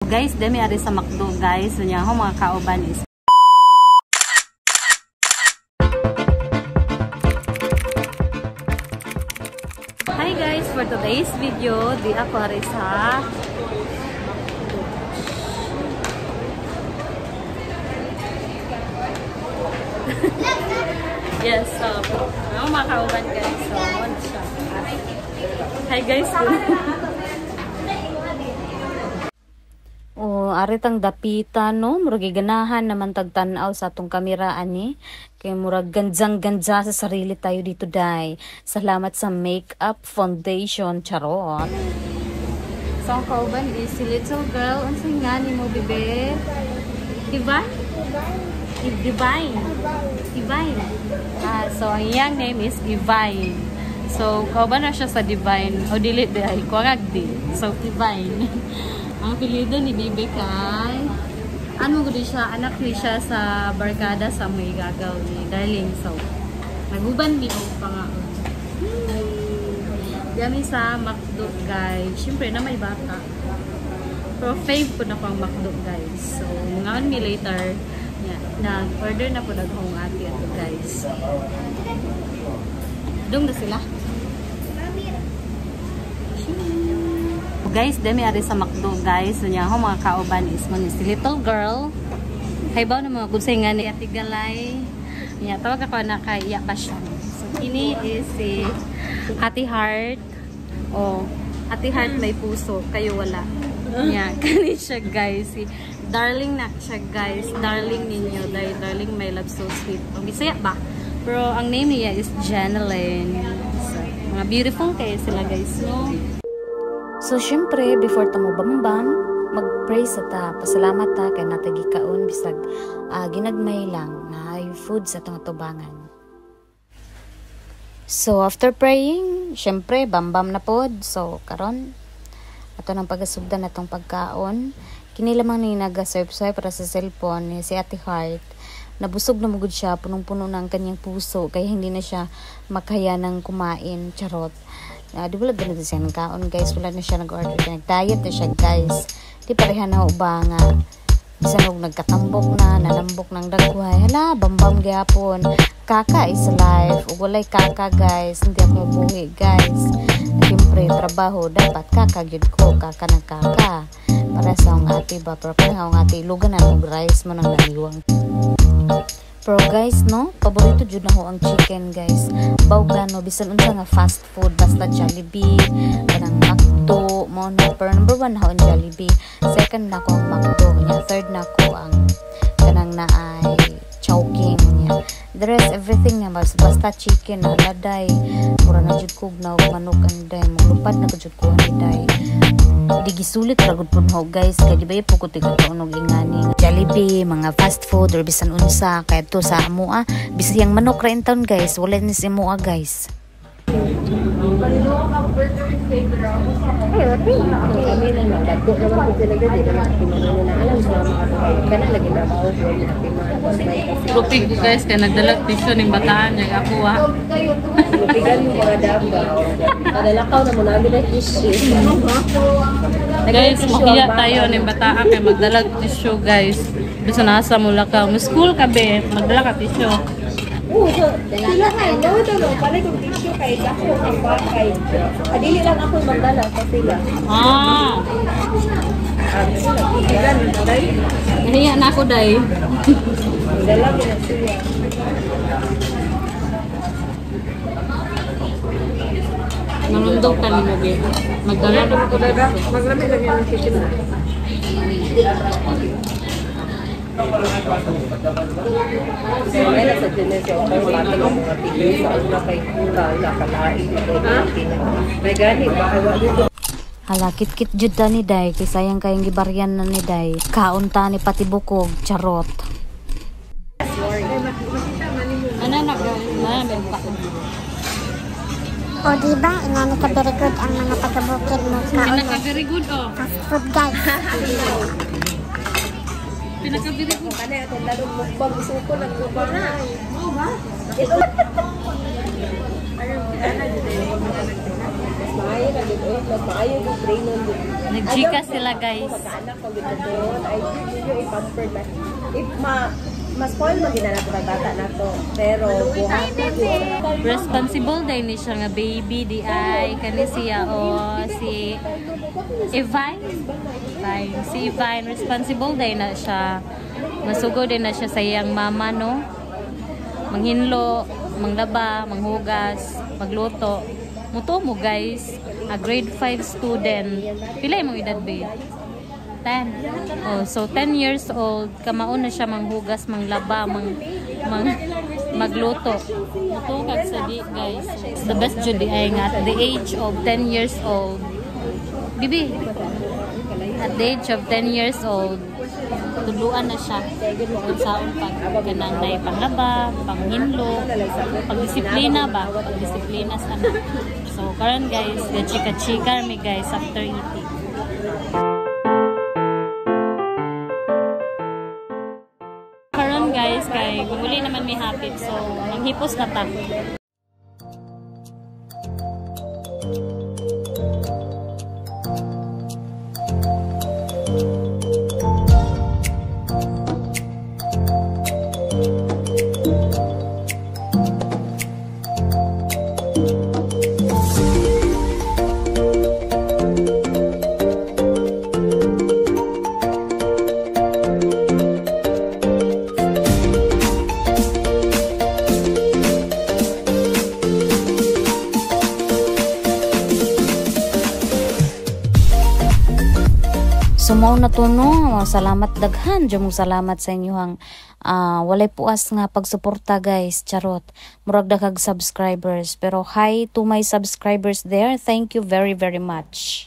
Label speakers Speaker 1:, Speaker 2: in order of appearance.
Speaker 1: Guys, dami ari sa McDo, guys. So nya ako mga kauban is Hi guys, for today's video, di ako ari sa Yes, so ako mga kauban, guys. So, on siya. Hi guys.
Speaker 2: Oh, ari tang dapita no, murag giganahan naman tagtan-aw sa atong kamera ani. Kay murag ganjang-ganja sa sarili tayo dito day. Salamat sa makeup foundation, charot.
Speaker 1: So ang kauban is si little girl. Unsa nga nimo, bebe? Divine? Divine. Divine. Ah, so ang iyang name is Divine. So kauban na siya sa Divine. O dili di ay kuwag di. So Divine. Ang apelyido ni Bebe kay ano gud siya, anak ni siya sa barkada sa may gagaw ni Darling. So naguban mi og pangaon. Yami sa McDo, guys. Siyempre na may bata. Pero fave po na ko ang McDo, guys. So mangaon mi later. Yeah, nag-order na po daghong ate ato, guys. Dong na sila. Guys, dami ari sa McDo, guys. So nya ako mga kauban is man si little girl. Haybaw na mga good nga ni Ate Galay. Nya tawag ako na kay iya pa siya. So kini is si Ate Heart. Oh, Ate Heart may puso, kayo wala. Nya kani siya, guys. Si Darling na siya, guys. Darling ninyo, dahil darling my love so sweet. Ang Bisaya ba? Pero ang name niya is Janelyn. So, mga beautiful kayo sila, guys, no?
Speaker 2: So syempre before ta mo bambam, mag-pray sa ta, pasalamat ta kay natagi kaon bisag ginagmay lang na food sa atong atubangan. So after praying, syempre bambam na pod. So karon ato nang pagasugdan atong pagkaon. Kini lamang ni naga-swipe-swipe para sa cellphone ni si Ate Heart. Nabusog na mugod siya, punong-puno na ang kanyang puso kaya hindi na siya makayanang kumain, charot. Di wala ganito siya ng kaon, guys. Wala na siya nag-order. Nag-diet na siya, guys. Di pareha na uba nga. Bisan og nagkatambok na, nanambok ng dagway. Hala, bambam gyapon. Kaka is life. Ug walay kaka, guys. Hindi ako mabuhi, guys. Siyempre, trabaho, dapat kaka gyud ko. Kaka ng kaka. Para sa akong ate ba? Pero pareha akong ate, ilugan na og rice mo ng naliwang. Pero guys, no, paborito jud na ho ang chicken, guys. Bawga no, bisan unsa nga fast food, basta Jollibee, kanang McDo, mo no. Pero number 1 na ho ang Jollibee, second na ko ang McDo, nya third na ko ang kanang naay Chowking nya. The rest everything nga basta chicken na laday. Mura na jud kog na og manok anday, maglupad na ko jud ko ani day. Di gisulit ra gud pud ho, guys, kay di ba po ko tigataon og ingani Jollibee, mga fast food or bisan unsa kay to sa amoa, bisayang manok ra in town, guys, wala ni sa amoa, guys.
Speaker 1: Lupig ko, guys, kay nagdalag tissue ning bataan niya ako ah.
Speaker 3: Lupigan mo mga Davao. Kadalakaw na mo namin na tissue.
Speaker 1: Guys, mahiya tayo ning bataan kay magdalag tissue, guys. Bisan nasa mo lakaw, mo school ka be, magdala ka tissue.
Speaker 3: Oo, so, sila kay no, no, palay kong tissue kay dako ang bakay. Adili lang ako magdala sa sila.
Speaker 1: Ah. Nahiya na ako, day.
Speaker 3: Dala ko na sila.
Speaker 1: Nalundok ka ni mo, be. Magdala na ko dada.
Speaker 3: Maglami lang yung chicken na. Ay, nasa Genesis, okay, pati ang mga tigil sa una kay Kura, nakalain, may gani, baka wala.
Speaker 2: Hala, kit-kit jud ta ni day, kay sayang kayong gibaryan na ni day. Kaon ta ni pati bukog, charot.
Speaker 1: Ano na, na, meron pa.
Speaker 4: O diba, inani ka very good ang mga taga-bukid mo kaon
Speaker 1: Pinaka very good, oh.
Speaker 4: fast food, guys.
Speaker 1: Pinaka very good.
Speaker 3: Kani atong lalong mukbang isuko lang ko ba na. Oo ba? Ito. Oy, mas maayo yung trainon.
Speaker 1: Nagchika sila, guys.
Speaker 3: Magkaanak ko gid doon ay medyo i-pamper na. If ma ma-spoil man gid na nato kay bata nato. Pero buhat na gid.
Speaker 1: Responsible day ni siya nga baby di ay kani siya, o si Evine. Evine. Si Evine, responsible day na siya. Masugo din na siya sa iyang mama, no. Manghinlo, manglaba, manghugas, magluto. Muto mo, guys, a grade 5 student. Pila imong edad, babe? 10. Oh, so 10 years old, kamao na siya manghugas, manglaba, mang, mang magluto. Muto kag sadi, guys. It's the best jud ay nga at the age of 10 years old. Bibi, at the age of 10 years old, tudluan na siya kung saon pag kanang nay panglaba, panghinlo, pagdisiplina ba, pagdisiplina sa anak. So karon, guys, gachika-chika mi, guys, after eating. Karon, guys, kay gumuli naman mi hapit, so manghipos na ta.
Speaker 2: So mao na to, no. Salamat daghan jud mo, salamat sa inyong walay puas nga pagsuporta, guys. Charot. Murag daghag subscribers. Pero hi to my subscribers there. Thank you very very much.